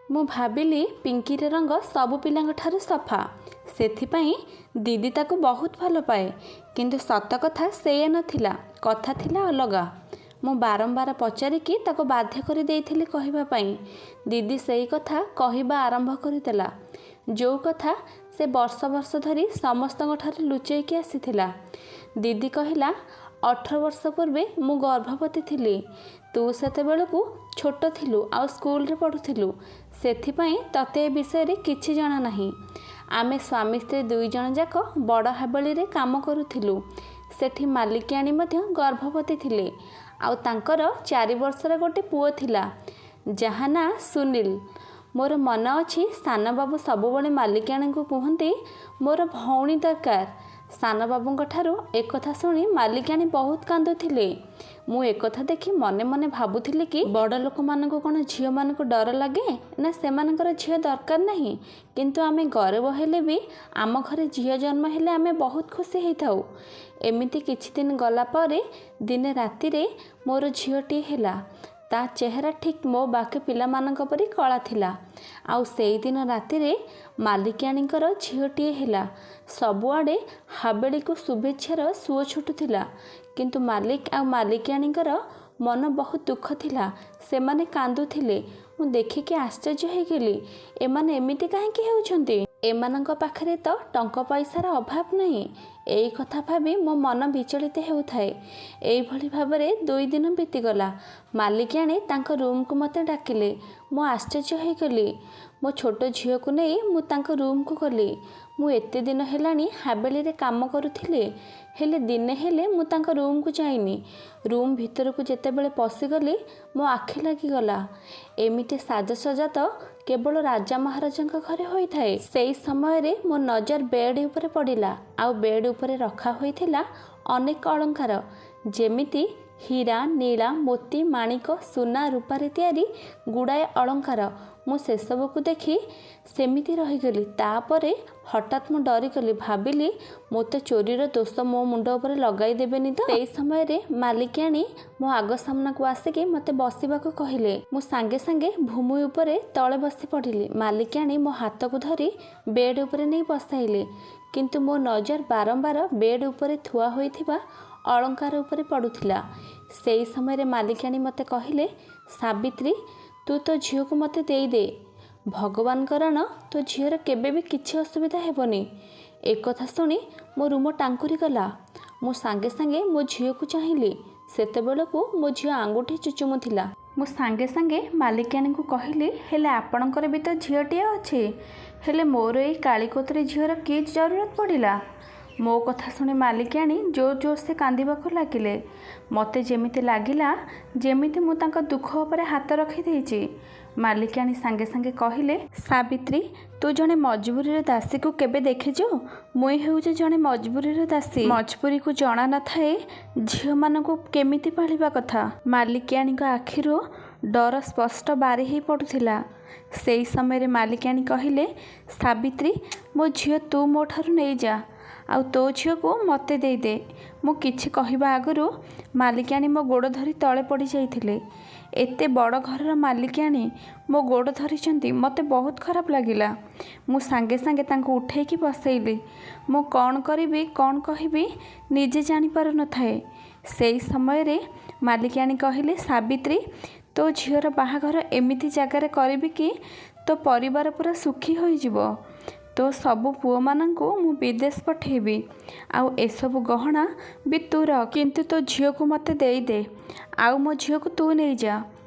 ମୁଁ ଭାବିଲି ପିଙ୍କିର ରଙ୍ଗ ସବୁ ପିଲାଙ୍କ ଠାରୁ ସଫା, ସେଥିପାଇଁ ଦିଦି ତାକୁ ବହୁତ ଭଲ ପାଏ। କିନ୍ତୁ ସତ କଥା ସେଇଆ ନଥିଲା, କଥା ଥିଲା ଅଲଗା। ମୁଁ ବାରମ୍ବାର ପଚାରିକି ତାକୁ ବାଧ୍ୟ କରିଦେଇଥିଲି କହିବା ପାଇଁ। ଦିଦି ସେଇ କଥା କହିବା ଆରମ୍ଭ କରିଦେଲା, ଯେଉଁ କଥା ସେ ବର୍ଷ ବର୍ଷ ଧରି ସମସ୍ତଙ୍କ ଠାରୁ ଲୁଚେଇକି ଆସିଥିଲା। ଦିଦି କହିଲା, 18 ବର୍ଷ ପୂର୍ବେ ମୁଁ ଗର୍ଭବତୀ ଥିଲି। ତୁ ସେତେବେଳକୁ ଛୋଟ ଥିଲୁ ଆଉ ସ୍କୁଲରେ ପଢ଼ୁଥିଲୁ, ସେଥିପାଇଁ ତତେ ଏ ବିଷୟରେ କିଛି ଜଣା ନାହିଁ। ଆମେ ସ୍ୱାମୀ ସ୍ତ୍ରୀ ଦୁଇ ଜଣ ଯାକ ବଡ଼ ହାବେଳିରେ କାମ କରୁଥିଲୁ। ସେଠି ମାଲିକିଆଣୀ ମଧ୍ୟ ଗର୍ଭବତୀ ଥିଲେ ଆଉ ତାଙ୍କର 4 ବର୍ଷର ଗୋଟେ ପୁଅ ଥିଲା, ଯାହା ନାଁ ସୁନୀଲ। ମୋର ମନ ଅଛି, ସାନବାବୁ ସବୁବେଳେ ମାଲିକିଆଣୀଙ୍କୁ କୁହନ୍ତି, ମୋର ଭଉଣୀ ଦରକାର। ସାନବାବୁଙ୍କ ଠାରୁ ଏକଥା ଶୁଣି ମାଲିକିଆଣୀ ବହୁତ କାନ୍ଦୁଥିଲେ। ମୁଁ ଏକଥା ଦେଖି ମନେ ମନେ ଭାବୁଥିଲି କି ବଡ଼ ଲୋକମାନଙ୍କୁ କ'ଣ ଝିଅମାନଙ୍କୁ ଡର ଲାଗେ ନା ସେମାନଙ୍କର ଝିଅ ଦରକାର ନାହିଁ? କିନ୍ତୁ ଆମେ ଗରିବ ହେଲେ ବି ଆମ ଘରେ ଝିଅ ଜନ୍ମ ହେଲେ ଆମେ ବହୁତ ଖୁସି ହେଇଥାଉ। ଏମିତି କିଛି ଦିନ ଗଲା ପରେ ଦିନେ ରାତିରେ ମୋର ଝିଅଟିଏ ହେଲା। ତା ଚେହେରା ଠିକ୍ ମୋ ବାକି ପିଲାମାନଙ୍କ ପରି କଳା ଥିଲା। ଆଉ ସେଇଦିନ ରାତିରେ ମାଲିକିଆଣୀଙ୍କର ଝିଅଟିଏ ହେଲା। ସବୁଆଡ଼େ ହାବେଳିକୁ ଶୁଭେଚ୍ଛାର ସୁଅ ଛୁଟୁଥିଲା, କିନ୍ତୁ ମାଲିକ ଆଉ ମାଲିକିଆଣୀଙ୍କର ମନ ବହୁତ ଦୁଃଖ ଥିଲା। ସେମାନେ କାନ୍ଦୁଥିଲେ। ମୁଁ ଦେଖିକି ଆଶ୍ଚର୍ଯ୍ୟ ହେଇଗଲି, ଏମାନେ ଏମିତି କାହିଁକି ହେଉଛନ୍ତି? ଏମାନଙ୍କ ପାଖରେ ତ ଟଙ୍କା ପଇସାର ଅଭାବ ନାହିଁ। ଏଇ କଥା ଭାବି ମୋ ମନ ବିଚଳିତ ହେଉଥାଏ। ଏଇଭଳି ଭାବରେ 2 ଦିନ ବିତିଗଲା। ମାଲିକିଆଣୀ ତାଙ୍କ ରୁମ୍କୁ ମୋତେ ଡାକିଲେ। ମୁଁ ଆଶ୍ଚର୍ଯ୍ୟ ହେଇଗଲି। ମୋ ଛୋଟ ଝିଅକୁ ନେଇ ମୁଁ ତାଙ୍କ ରୁମ୍କୁ ଗଲି। ମୁଁ ଏତେ ଦିନ ହେଲାଣି ହାବେଳିରେ କାମ କରୁଥିଲି, ହେଲେ ଦିନେ ହେଲେ ମୁଁ ତାଙ୍କ ରୁମ୍କୁ ଯାଇନି। ରୁମ୍ ଭିତରକୁ ଯେତେବେଳେ ପଶିଗଲି, ମୋ ଆଖି ଲାଗିଗଲା। ଏମିତି ସାଜସଜା ତ କେବଳ ରାଜା ମହାରାଜାଙ୍କ ଘରେ ହୋଇଥାଏ। ସେଇ ସମୟରେ ମୋ ନଜର ବେଡ୍ ଉପରେ ପଡ଼ିଲା, ଆଉ ବେଡ୍ ଉପରେ ରଖା ହୋଇଥିଲା ଅନେକ ଅଳଙ୍କାର, ଯେମିତି ହୀରା, ନୀଳା, ମୋତି, ମାଣିକ, ସୁନା, ରୂପାରେ ତିଆରି ଗୁଡ଼ାଏ ଅଳଙ୍କାର। ମୁଁ ସେସବୁକୁ ଦେଖି ସେମିତି ରହିଗଲି। ତାପରେ ହଠାତ୍ ମୁଁ ଡରିଗଲି। ଭାବିଲି, ମୋତେ ଚୋରିର ଦୋଷ ମୋ ମୁଣ୍ଡ ଉପରେ ଲଗାଇ ଦେବେନି ତ? ସେଇ ସମୟରେ ମାଲିକିଆଣୀ ମୋ ଆଗ ସାମ୍ନାକୁ ଆସିକି ମୋତେ ବସିବାକୁ କହିଲେ। ମୁଁ ସାଙ୍ଗେ ସାଙ୍ଗେ ଭୂମି ଉପରେ ତଳେ ବସି ପଡ଼ିଲି। ମାଲିକିଆଣୀ ମୋ ହାତକୁ ଧରି ବେଡ୍ ଉପରେ ନେଇ ବସାଇଲେ, କିନ୍ତୁ ମୋ ନଜର ବାରମ୍ବାର ବେଡ୍ ଉପରେ ଥୁଆ ହୋଇଥିବା ଅଳଙ୍କାର ଉପରେ ପଡ଼ୁଥିଲା। ସେଇ ସମୟରେ ମାଲିକାଣୀ ମୋତେ କହିଲେ, ସାବିତ୍ରୀ, ତୁ ତୋ ଝିଅକୁ ମୋତେ ଦେଇଦେ। ଭଗବାନ କାରଣ ତୋ ଝିଅର କେବେ ବି କିଛି ଅସୁବିଧା ହେବନି। ଏକଥା ଶୁଣି ମୋ ରୁମ ଟାଙ୍କୁରି ଗଲା। ମୁଁ ସାଙ୍ଗେ ସାଙ୍ଗେ ମୋ ଝିଅକୁ ଚାହିଁଲି। ସେତେବେଳକୁ ମୋ ଝିଅ ଆଙ୍ଗୁଠି ଚୁଚୁମୁଥିଲା। ମୁଁ ସାଙ୍ଗେ ସାଙ୍ଗେ ମାଲିକାଣୀଙ୍କୁ କହିଲି, ହେଲେ ଆପଣଙ୍କର ବି ତ ଝିଅଟିଏ ଅଛି, ହେଲେ ମୋର ଏଇ କାଳିକୋତରୀ ଝିଅର କି ଜରୁରତ ପଡ଼ିଲା? ମୋ କଥା ଶୁଣି ମାଲିକାଣୀ ଜୋର ଜୋର ସେ କାନ୍ଦିବାକୁ ଲାଗିଲେ। ମୋତେ ଯେମିତି ଲାଗିଲା ଯେମିତି ମୁଁ ତାଙ୍କ ଦୁଃଖ ଉପରେ ହାତ ରଖିଦେଇଛି। ମାଲିକାଣୀ ସାଙ୍ଗେ ସାଙ୍ଗେ କହିଲେ, ସାବିତ୍ରୀ, ତୁ ଜଣେ ମଜବୁରୀର ଦାସୀକୁ କେବେ ଦେଖିଛୁ? ମୁଇଁ ହେଉଛି ଜଣେ ମଜବୁରୀର ଦାସୀ। ମଜବୁରୀକୁ ଜଣା ନଥାଏ ଝିଅମାନଙ୍କୁ କେମିତି ପାଳିବା କଥା। ମାଲିକିଆଣୀଙ୍କ ଆଖିରୁ ଡର ସ୍ପଷ୍ଟ ବାରି ହେଇ ପଡ଼ୁଥିଲା। ସେଇ ସମୟରେ ମାଲିକାଣୀ କହିଲେ, ସାବିତ୍ରୀ, ମୋ ଝିଅ ତୁ ମୋ ଠାରୁ ନେଇଯା ଆଉ ତୋ ଝିଅକୁ ମୋତେ ଦେଇଦେ। ମୁଁ କିଛି କହିବା ଆଗରୁ ମାଲିକାଣୀ ମୋ ଗୋଡ଼ ଧରି ତଳେ ପଡ଼ିଯାଇଥିଲେ। ଏତେ ବଡ଼ ଘରର ମାଲିକାଣୀ ମୋ ଗୋଡ଼ ଧରିଛନ୍ତି, ମୋତେ ବହୁତ ଖରାପ ଲାଗିଲା। ମୁଁ ସାଙ୍ଗେ ସାଙ୍ଗେ ତାଙ୍କୁ ଉଠେଇକି ବସେଇଲି। ମୁଁ କ'ଣ କରିବି, କ'ଣ କହିବି ନିଜେ ଜାଣିପାରୁନଥାଏ। ସେଇ ସମୟରେ ମାଲିକାଣୀ କହିଲେ, ସାବିତ୍ରୀ, ତୋ ଝିଅର ବାହାଘର ଏମିତି ଜାଗାରେ କରିବି କି ତୋ ପରିବାର ପୁରା ସୁଖୀ ହୋଇଯିବ। ତୋ ସବୁ ପୁଅମାନଙ୍କୁ ମୁଁ ବିଦେଶ ପଠେଇବି, ଆଉ ଏସବୁ ଗହଣା ବି ତୁ ରଖ, କିନ୍ତୁ ତୋ ଝିଅକୁ ମୋତେ ଦେଇଦେ ଆଉ ମୋ ଝିଅକୁ ତୁ ନେଇଯା।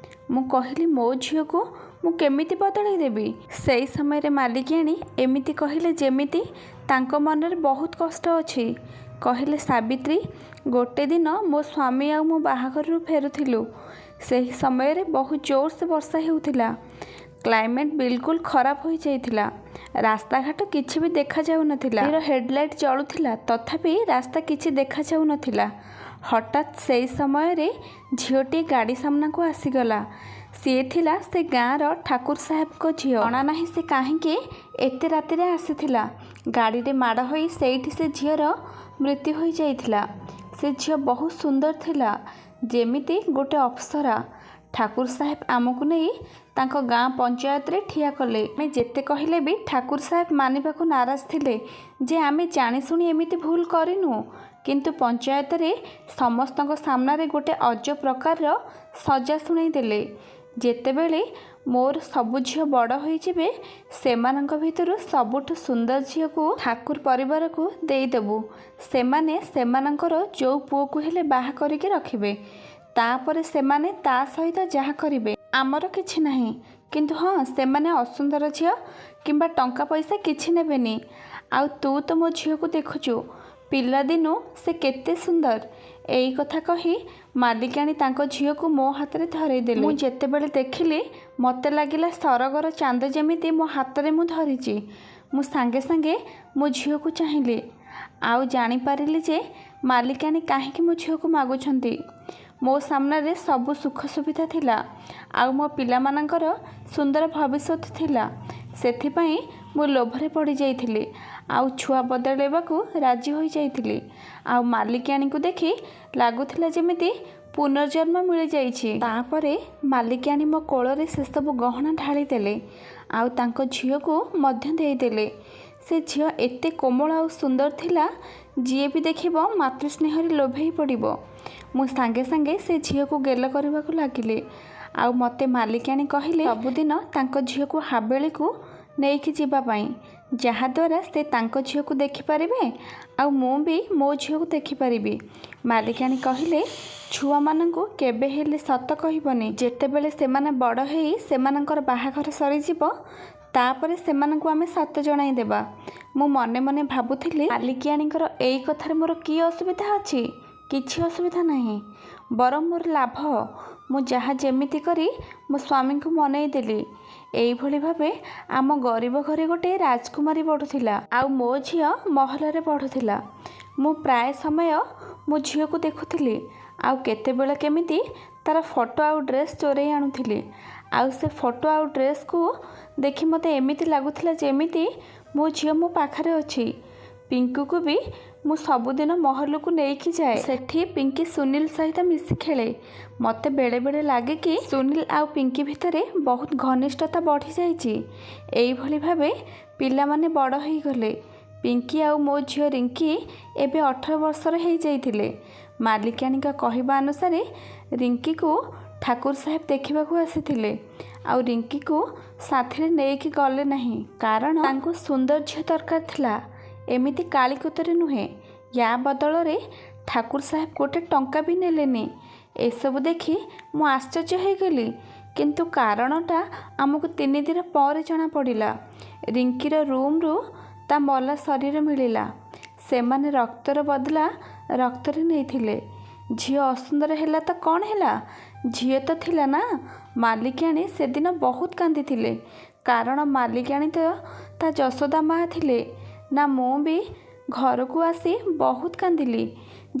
ମୁଁ କହିଲି, ମୋ ଝିଅକୁ ମୁଁ କେମିତି ବଦଳେଇ ଦେବି? ସେଇ ସମୟରେ ମାଲିକିଆଣୀ ଏମିତି କହିଲେ ଯେମିତି ତାଙ୍କ ମନରେ ବହୁତ କଷ୍ଟ ଅଛି। କହିଲେ, ସାବିତ୍ରୀ, ଗୋଟେ ଦିନ ମୋ ସ୍ୱାମୀ ଆଉ ମୁଁ ବାହାଘରରୁ ଫେରୁଥିଲୁ। ସେହି ସମୟରେ ବହୁତ ଜୋରସେ ବର୍ଷା ହେଉଥିଲା। କ୍ଲାଇମେଟ୍ ବିଲକୁଲ ଖରାପ ହୋଇଯାଇଥିଲା। ରାସ୍ତାଘାଟ କିଛି ବି ଦେଖାଯାଉନଥିଲା। ଗାଡ଼ିର ହେଡ଼ଲାଇଟ୍ ଜଳୁଥିଲା, ତଥାପି ରାସ୍ତା କିଛି ଦେଖାଯାଉନଥିଲା। ହଠାତ୍ ସେଇ ସମୟରେ ଝିଅଟିଏ ଗାଡ଼ି ସାମ୍ନାକୁ ଆସିଗଲା। ସିଏ ଥିଲା ସେ ଗାଁର ଠାକୁର ସାହେବଙ୍କ ଝିଅ। ଜଣା ନାହିଁ ସେ କାହିଁକି ଏତେ ରାତିରେ ଆସିଥିଲା। ଗାଡ଼ିରେ ମାଡ଼ ହୋଇ ସେଇଠି ସେ ଝିଅର ମୃତ୍ୟୁ ହୋଇଯାଇଥିଲା। ସେ ଝିଅ ବହୁତ ସୁନ୍ଦର ଥିଲା, ଯେମିତି ଗୋଟେ ଅପ୍ସରା। ଠାକୁର ସାହେବ ଆମକୁ ନେଇ ତାଙ୍କ ଗାଁ ପଞ୍ଚାୟତରେ ଠିଆ କଲେ। ଆମେ ଯେତେ କହିଲେ ବି ଠାକୁର ସାହେବ ମାନିବାକୁ ନାରାଜ ଥିଲେ ଯେ ଆମେ ଜାଣିଶୁଣି ଏମିତି ଭୁଲ କରିନୁ। କିନ୍ତୁ ପଞ୍ଚାୟତରେ ସମସ୍ତଙ୍କ ସାମ୍ନାରେ ଗୋଟେ ଅଜବ ପ୍ରକାରର ସଜା ଶୁଣେଇ ଦେଲେ। ଯେତେବେଳେ ମୋର ସବୁ ଝିଅ ବଡ଼ ହୋଇଯିବେ, ସେମାନଙ୍କ ଭିତରୁ ସବୁଠୁ ସୁନ୍ଦର ଝିଅକୁ ଠାକୁର ପରିବାରକୁ ଦେଇଦେବୁ। ସେମାନେ ସେମାନଙ୍କର ଯେଉଁ ପୁଅକୁ ହେଲେ ବାହା କରିକି ରଖିବେ। ତାପରେ ସେମାନେ ତା ସହିତ ଯାହା କରିବେ, ଆମର କିଛି ନାହିଁ। କିନ୍ତୁ ହଁ, ସେମାନେ ଅସୁନ୍ଦର ଝିଅ କିମ୍ବା ଟଙ୍କା ପଇସା କିଛି ନେବେନି। ଆଉ ତୁ ତ ମୋ ଝିଅକୁ ଦେଖୁଛୁ, ପିଲାଦିନୁ ସେ କେତେ ସୁନ୍ଦର। ଏଇ କଥା କହି ମାଲିକାଣୀ ତାଙ୍କ ଝିଅକୁ ମୋ ହାତରେ ଧରେଇଦେଲେ। ମୁଁ ଯେତେବେଳେ ଦେଖିଲି, ମୋତେ ଲାଗିଲା ସରଗର ଚାନ୍ଦ ଯେମିତି ମୋ ହାତରେ ମୁଁ ଧରିଛି। ମୁଁ ସାଙ୍ଗେ ସାଙ୍ଗେ ମୋ ଝିଅକୁ ଚାହିଁଲି ଆଉ ଜାଣିପାରିଲି ଯେ ମାଲିକାଣୀ କାହିଁକି ମୋ ଝିଅକୁ ମାଗୁଛନ୍ତି। ମୋ ସାମ୍ନାରେ ସବୁ ସୁଖ ସୁବିଧା ଥିଲା ଆଉ ମୋ ପିଲାମାନଙ୍କର ସୁନ୍ଦର ଭବିଷ୍ୟତ ଥିଲା। ସେଥିପାଇଁ ମୁଁ ଲୋଭରେ ପଡ଼ିଯାଇଥିଲି ଆଉ ଛୁଆ ବଦଳାଇବାକୁ ରାଜି ହୋଇଯାଇଥିଲି। ଆଉ ମାଲିକାଣୀଙ୍କୁ ଦେଖି ଲାଗୁଥିଲା ଯେମିତି ପୁନର୍ଜନ୍ମ ମିଳିଯାଇଛି। ତାପରେ ମାଲିକାଣୀ ମୋ କୋଳରେ ସେସବୁ ଗହଣା ଢାଳିଦେଲେ ଆଉ ତାଙ୍କ ଝିଅକୁ ମଧ୍ୟ ଦେଇଦେଲେ। ସେ ଝିଅ ଏତେ କୋମଳ ଆଉ ସୁନ୍ଦର ଥିଲା, ଯିଏ ବି ଦେଖିବ ମାତୃସ୍ନେହରେ ଲୋଭେଇ ପଡ଼ିବ। ମୁଁ ସାଙ୍ଗେ ସାଙ୍ଗେ ସେ ଝିଅକୁ ଗେଲ କରିବାକୁ ଲାଗିଲି। ଆଉ ମୋତେ ମାଲିକାଣୀ କହିଲେ ସବୁଦିନ ତାଙ୍କ ଝିଅକୁ ହାବେଳିକୁ ନେଇକି ଯିବା ପାଇଁ, ଯାହାଦ୍ୱାରା ସେ ତାଙ୍କ ଝିଅକୁ ଦେଖିପାରିବେ ଆଉ ମୁଁ ବି ମୋ ଝିଅକୁ ଦେଖିପାରିବି। ମାଲିକାଣୀ କହିଲେ, ଛୁଆମାନଙ୍କୁ କେବେ ହେଲେ ସତ କହିବନି। ଯେତେବେଳେ ସେମାନେ ବଡ଼ ହେଇ ସେମାନଙ୍କର ବାହାଘର ସରିଯିବ, ତାପରେ ସେମାନଙ୍କୁ ଆମେ ସତ ଜଣାଇଦେବା। ମୁଁ ମନେ ମନେ ଭାବୁଥିଲି, ମାଲିକିଆଣୀଙ୍କର ଏଇ କଥାରେ ମୋର କି ଅସୁବିଧା ଅଛି? କିଛି ଅସୁବିଧା ନାହିଁ, ବରଂ ମୋର ଲାଭ। ମୁଁ ଯାହା ଯେମିତି କରି ମୋ ସ୍ୱାମୀଙ୍କୁ ମନେଇଦେଲି। ଏଇଭଳି ଭାବେ ଆମ ଗରିବ ଘରେ ଗୋଟେ ରାଜକୁମାରୀ ବଢ଼ୁଥିଲା ଆଉ ମୋ ଝିଅ ମହଲରେ ବଢ଼ୁଥିଲା। ମୁଁ ପ୍ରାୟ ସମୟ ମୋ ଝିଅକୁ ଦେଖୁଥିଲି ଆଉ କେତେବେଳେ କେମିତି ତାର ଫଟୋ ଆଉ ଡ୍ରେସ୍ ଚୋରେଇ ଆଣୁଥିଲି। ଆଉ ସେ ଫଟୋ ଆଉ ଡ୍ରେସ୍କୁ ଦେଖି ମୋତେ ଏମିତି ଲାଗୁଥିଲା ଯେମିତି ମୋ ଝିଅ ମୋ ପାଖରେ ଅଛି। ପିଙ୍କୁକୁ ବି ମୁଁ ସବୁଦିନ ମହଲକୁ ନେଇକି ଯାଏ। ସେଠି ପିଙ୍କି ସୁନୀଲ ସହିତ ମିଶି ଖେଳେ। ମୋତେ ବେଳେବେଳେ ଲାଗେ କି ସୁନୀଲ ଆଉ ପିଙ୍କି ଭିତରେ ବହୁତ ଘନିଷ୍ଠତା ବଢ଼ିଯାଇଛି। ଏଇଭଳି ଭାବେ ପିଲାମାନେ ବଡ଼ ହେଇଗଲେ। ପିଙ୍କି ଆଉ ମୋ ଝିଅ ରିଙ୍କି ଏବେ 18 ବର୍ଷର ହେଇଯାଇଥିଲେ। ମାଲିକାଣୀଙ୍କ କହିବା ଅନୁସାରେ ରିଙ୍କିକୁ ଠାକୁର ସାହେବ ଦେଖିବାକୁ ଆସିଥିଲେ ଆଉ ରିଙ୍କିକୁ ସାଥିରେ ନେଇକି ଗଲେ ନାହିଁ, କାରଣ ତାଙ୍କୁ ସୁନ୍ଦର ଝିଅ ଦରକାର ଥିଲା, ଏମିତି କାଳିକୁତରେ ନୁହେଁ। ୟା ବଦଳରେ ଠାକୁର ସାହେବ ଗୋଟେ ଟଙ୍କା ବି ନେଲେନି। ଏସବୁ ଦେଖି ମୁଁ ଆଶ୍ଚର୍ଯ୍ୟ ହେଇଗଲି, କିନ୍ତୁ କାରଣଟା ଆମକୁ 3 ଦିନ ପରେ ଜଣାପଡ଼ିଲା। ରିଙ୍କିର ରୁମ୍ରୁ ତା ମଲା ଶରୀର ମିଳିଲା। ସେମାନେ ରକ୍ତର ବଦଲା ରକ୍ତରେ ନେଇଥିଲେ। ଝିଅ ଅସୁନ୍ଦର ହେଲା ତ କ'ଣ ହେଲା, ଝିଅ ତ ଥିଲା ନା। ମାଲିକାଣୀ ସେଦିନ ବହୁତ କାନ୍ଦିଥିଲେ, କାରଣ ମାଲିକାଣୀ ତ ତା ଯଶୋଦା ମା ଥିଲେ ନା। ମୁଁ ବି ଘରକୁ ଆସି ବହୁତ କାନ୍ଦିଲି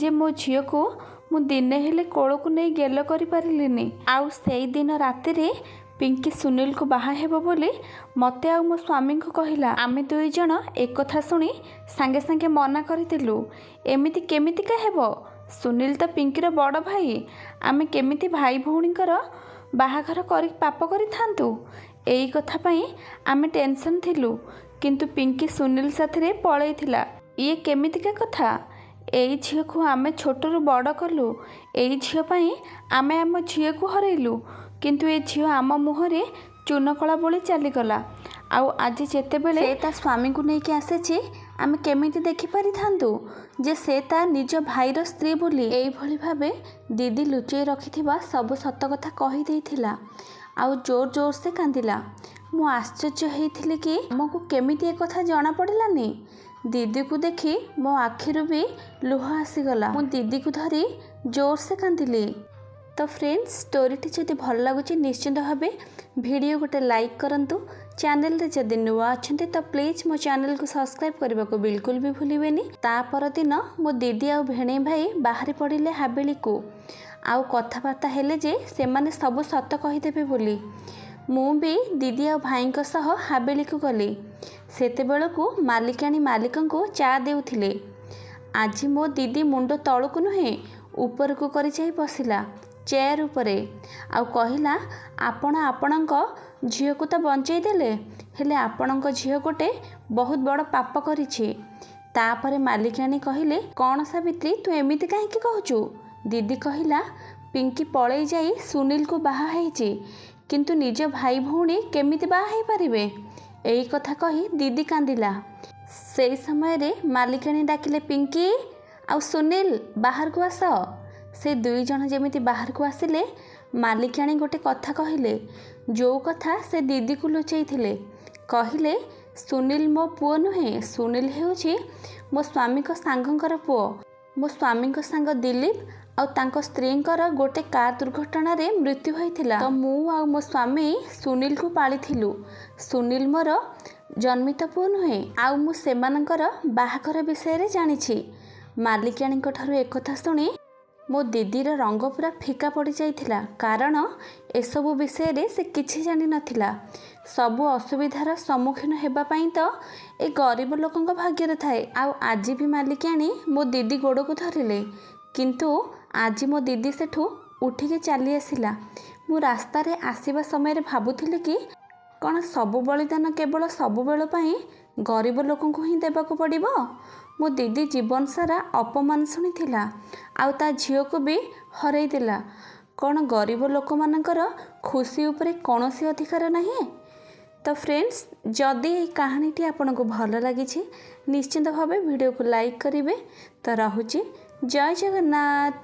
ଯେ ମୋ ଝିଅକୁ ମୁଁ ଦିନେ ହେଲେ କୋଳକୁ ନେଇ ଗେଲ କରିପାରିଲିନି। ଆଉ ସେଇଦିନ ରାତିରେ ପିଙ୍କି ସୁନୀଲକୁ ବାହା ହେବ ବୋଲି ମୋତେ ଆଉ ମୋ ସ୍ୱାମୀଙ୍କୁ କହିଲା। ଆମେ ଦୁଇ ଜଣ ଏକଥା ଶୁଣି ସାଙ୍ଗେ ସାଙ୍ଗେ ମନା କରିଦେଲୁ। ଏମିତି କେମିତିକା ହେବ? ସୁନୀଲ ତ ପିଙ୍କିର ବଡ଼ ଭାଇ। ଆମେ କେମିତି ଭାଇ ଭଉଣୀଙ୍କର ବାହାଘର କରି ପାପ କରିଥାନ୍ତୁ? ଏଇ କଥା ପାଇଁ ଆମେ ଟେନସନ୍ ଥିଲୁ। କିନ୍ତୁ ପିଙ୍କି ସୁନୀଲ ସାଥିରେ ପଳେଇଥିଲା, ଇଏ କେମିତିକା କଥା? ଏଇ ଝିଅକୁ ଆମେ ଛୋଟରୁ ବଡ଼ କଲୁ, ଏଇ ଝିଅ ପାଇଁ ଆମେ ଆମ ଝିଅକୁ ହରେଇଲୁ, କିନ୍ତୁ ଏ ଝିଅ ଆମ ମୁହଁରେ ଚୂନକଳା ବୋଳି ଚାଲିଗଲା। ଆଉ ଆଜି ଯେତେବେଳେ ସେ ତା ସ୍ୱାମୀଙ୍କୁ ନେଇକି ଆସିଛି, ଆମେ କେମିତି ଦେଖିପାରିଥାନ୍ତୁ ଯେ ସେ ତା ନିଜ ଭାଇର ସ୍ତ୍ରୀ ବୋଲି? ଏଇଭଳି ଭାବେ ଦିଦି ଲୁଚେଇ ରଖିଥିବା ସବୁ ସତ କଥା କହିଦେଇଥିଲା ଆଉ ଜୋର ଜୋର ସେ କାନ୍ଦିଲା। ମୁଁ ଆଶ୍ଚର୍ଯ୍ୟ ହେଇଥିଲି କି ଆମକୁ କେମିତି ଏକଥା ଜଣାପଡ଼ିଲାନି। ଦିଦିକୁ ଦେଖି ମୋ ଆଖିରୁ ବି ଲୁହ ଆସିଗଲା। ମୁଁ ଦିଦିକୁ ଧରି ଜୋରସେ କାନ୍ଦିଲି। ତ ଫ୍ରେଣ୍ଡସ୍, ଷ୍ଟୋରିଟି ଯଦି ଭଲ ଲାଗୁଛି, ନିଶ୍ଚିନ୍ତ ଭାବେ ଭିଡ଼ିଓ ଗୋଟେ ଲାଇକ୍ କରନ୍ତୁ। ଚ୍ୟାନେଲରେ ଯଦି ନୂଆ ଅଛନ୍ତି ତ ପ୍ଲିଜ୍ ମୋ ଚ୍ୟାନେଲକୁ ସବସ୍କ୍ରାଇବ୍ କରିବାକୁ ବିଲକୁଲ ବି ଭୁଲିବେନି। ତା ପରଦିନ ମୋ ଦିଦି ଆଉ ଭେଣେଇ ଭାଇ ବାହାରି ପଡ଼ିଲେ ହାବେଳିକୁ ଆଉ କଥାବାର୍ତ୍ତା ହେଲେ ଯେ ସେମାନେ ସବୁ ସତ କହିଦେବେ ବୋଲି। ମୁଁ ବି ଦିଦି ଆଉ ଭାଇଙ୍କ ସହ ହାବେଳିକୁ ଗଲି। ସେତେବେଳକୁ ମାଲିକାଣୀ ମାଲିକଙ୍କୁ ଚା ଦେଉଥିଲେ। ଆଜି ମୋ ଦିଦି ମୁଣ୍ଡ ତଳକୁ ନୁହେଁ, ଉପରକୁ କରି ଯାଇ ବସିଲା। ଚେୟାର ଉପରେ ଆଉ କହିଲା, ଆପଣ ଆପଣଙ୍କ ଝିଅକୁ ତ ବଞ୍ଚେଇ ଦେଲେ, ହେଲେ ଆପଣଙ୍କ ଝିଅ ଗୋଟେ ବହୁତ ବଡ଼ ପାପ କରିଛି। ତାପରେ ମାଲିକାଣୀ କହିଲେ, କ'ଣ ସାବିତ୍ରୀ, ତୁ ଏମିତି କାହିଁକି କହୁଛୁ? ଦିଦି କହିଲା, ପିଙ୍କି ପଳେଇ ଯାଇ ସୁନୀଲକୁ ବାହା ହେଇଛି, କିନ୍ତୁ ନିଜ ଭାଇ ଭଉଣୀ କେମିତି ବାହା ହେଇପାରିବେ? ଏଇ କଥା କହି ଦିଦି କାନ୍ଦିଲା। ସେଇ ସମୟରେ ମାଲିକାଣୀ ଡାକିଲେ, ପିଙ୍କି ଆଉ ସୁନୀଲ, ବାହାରକୁ ଆସ। ସେ ଦୁଇ ଜଣ ଯେମିତି ବାହାରକୁ ଆସିଲେ, ମାଲିକାଣୀ ଗୋଟେ କଥା କହିଲେ, ଯେଉଁ କଥା ସେ ଦିଦିକୁ ଲୁଚେଇଥିଲେ। କହିଲେ, ସୁନୀଲ ମୋ ପୁଅ ନୁହେଁ, ସୁନୀଲ ହେଉଛି ମୋ ସ୍ୱାମୀଙ୍କ ସାଙ୍ଗଙ୍କର ପୁଅ। ମୋ ସ୍ୱାମୀଙ୍କ ସାଙ୍ଗ ଦିଲୀପ ଆଉ ତାଙ୍କ ସ୍ତ୍ରୀଙ୍କର ଗୋଟେ କାର୍ ଦୁର୍ଘଟଣାରେ ମୃତ୍ୟୁ ହୋଇଥିଲା, ତ ମୁଁ ଆଉ ମୋ ସ୍ୱାମୀ ସୁନୀଲକୁ ପାଳିଥିଲୁ। ସୁନୀଲ ମୋର ଜନ୍ମିତ ପୁଅ ନୁହେଁ, ଆଉ ମୁଁ ସେମାନଙ୍କର ବାହାଘର ବିଷୟରେ ଜାଣିଛି। ମାଲିକାଣୀଙ୍କ ଠାରୁ ଏକଥା ଶୁଣି ମୋ ଦିଦିର ରଙ୍ଗ ପୁରା ଫିକା ପଡ଼ିଯାଇଥିଲା, କାରଣ ଏସବୁ ବିଷୟରେ ସେ କିଛି ଜାଣିନଥିଲା। ସବୁ ଅସୁବିଧାର ସମ୍ମୁଖୀନ ହେବା ପାଇଁ ତ ଏ ଗରିବ ଲୋକଙ୍କ ଭାଗ୍ୟରେ ଥାଏ। ଆଉ ଆଜି ବି ମାଲିକାଣୀ ମୋ ଦିଦି ଗୋଡ଼କୁ ଧରିଲେ, କିନ୍ତୁ ଆଜି ମୋ ଦିଦି ସେଠୁ ଉଠିକି ଚାଲି ଆସିଲା। ମୁଁ ରାସ୍ତାରେ ଆସିବା ସମୟରେ ଭାବୁଥିଲି କି କ'ଣ ସବୁ ବଳିଦାନ କେବଳ ସବୁବେଳ ପାଇଁ ଗରିବ ଲୋକଙ୍କୁ ହିଁ ଦେବାକୁ ପଡ଼ିବ? ମୋ ଦିଦି ଜୀବନ ସାରା ଅପମାନ ଶୁଣିଥିଲା ଆଉ ତା ଝିଅକୁ ବି ହରେଇ ଦେଲା। କ'ଣ ଗରିବ ଲୋକମାନଙ୍କର ଖୁସି ଉପରେ କୌଣସି ଅଧିକାର ନାହିଁ? ତ ଫ୍ରେଣ୍ଡସ୍, ଯଦି ଏଇ କାହାଣୀଟି ଆପଣଙ୍କୁ ଭଲ ଲାଗିଛି, ନିଶ୍ଚିନ୍ତ ଭାବେ ଭିଡ଼ିଓକୁ ଲାଇକ୍ କରିବେ। ତ ରହୁଛି, ଜୟ ଜଗନ୍ନାଥ।